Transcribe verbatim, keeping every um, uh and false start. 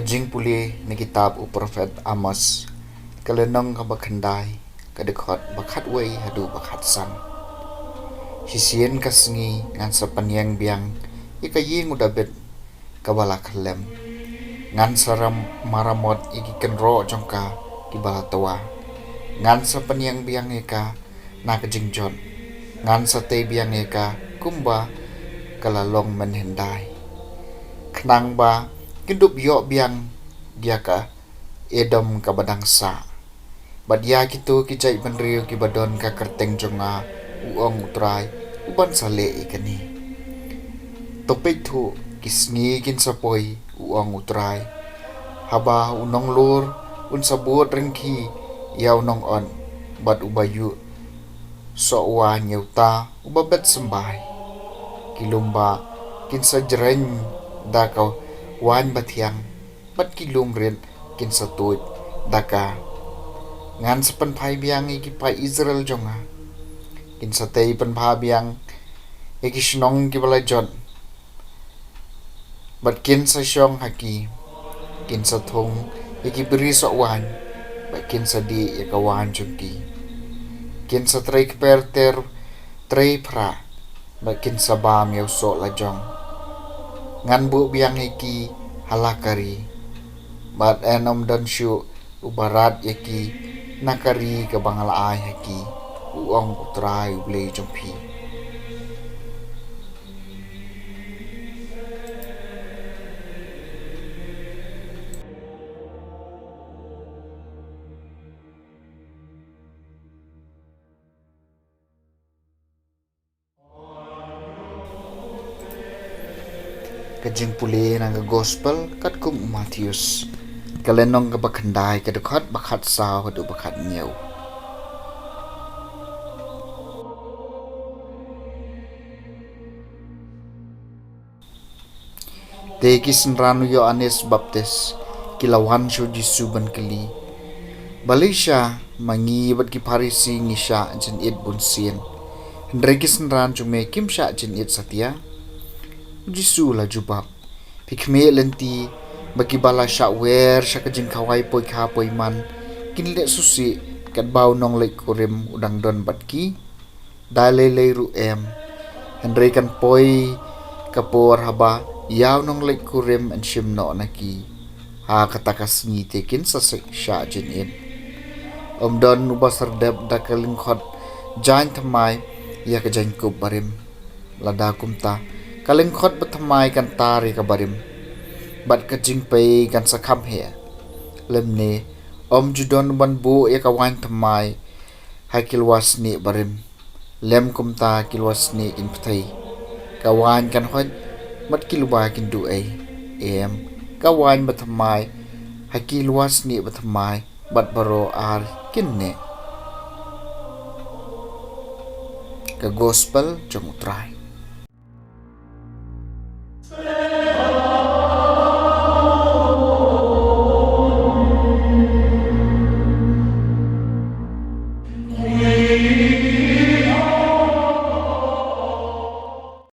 Jingpule na kitab u prophet Amos, ka lynnong kaba khyndai, ka dkhot ba khatwei haduh ba khatsan. Shisien ka sngi ngan sa pynïeng biang ïa ka ïing u Dabid kaba la khyllem. Ngan sa ram maramot ïa ki kynroh jong ka kiba la twa. Ngan sa pynïeng biang ïa ka na ka jingjot. Ngan sa tei biang ïa ka kumba ka la long mynhyndai, khnang ba kin dup ïoh biang ïa ka Edom kaba dang sah, bad ïa kito ki jaitbynriew kiba don ka kyrteng jong nga, u ong u Trai, u ban sa leh ïa kane. To peit thuh, ki sngi kin sa poi, u ong u Trai, haba u nonglur un sa bud ryngki ïa u nongod, bad uba ïuh soh waiñ ïa uta uba bet symbai. Ki lum bah kin sa jreng da ka waiñ bathiang, bad ki lum rit kin sa tuid da ka. Ngan sa pynphai biang ïa ki paid Israel jong nga. Kin sa tei pynbha biang ïa ki shnong kiba la jot, bad kin sa shong ha ki. Kin sa thung ïa ki bri soh waiñ, bad kin sa dih ïa ka waiñ jong ki. Kin sa trei kper ter, trei phra, bad kin sa bam ïa u soh lajong. Ngan buh biang ïa ki ha la ka ri, bad yn ym don shuh uba rat ïa ki na ka ri kaba nga la ai ha ki, u ong u Trai u Blei jong phi. Ka jingpule na ka gospel katkum u Mathaios, ka lynnong kaba khyndai, ka dkhot ba khatsaw haduh ba khathynñiew. Te ki synran u Ïoannis Baptis ki la wan sha u Jisu ban kylli, balei sha ma ngi bad ki Pharisi ngi shah jynit bunsien, hynrei ki synran jong me kim shah jynit satia? U Jisu u la jubab, phi khmih lynti ba kiba la shah wer sha ka jingkhawai poikha poiman kin leh shisha katba u nongleit kurim u dang don bad ki? Da lei lei ruh em. Hynrei kan poi ka por haba ïa u nongleit kurim yn shim noh na ki. Ha kata ka sngi te kin sa shah jynit. Ym don uba sardep da ka lyngkhot jaiñ thymmai ïa ka jaiñkup barim. Lada kumta, ka lyngkhot ba thymmai kan tar ïa ka barim, bad ka jingpei kan sa kham heh. Lymne, ym ju don uban buh ïa ka waiñ thymmai ha ki lywa snieh barim, lym kumta ki lywa snieh kin pyrthei. Ka waiñ kan hoit, bad ki lywa kin duh ei. Em, ka waiñ ba thymmai ha ki lywa snieh ba thymmai, bad baroh ar kin neh. Ka gospel jong u Trai.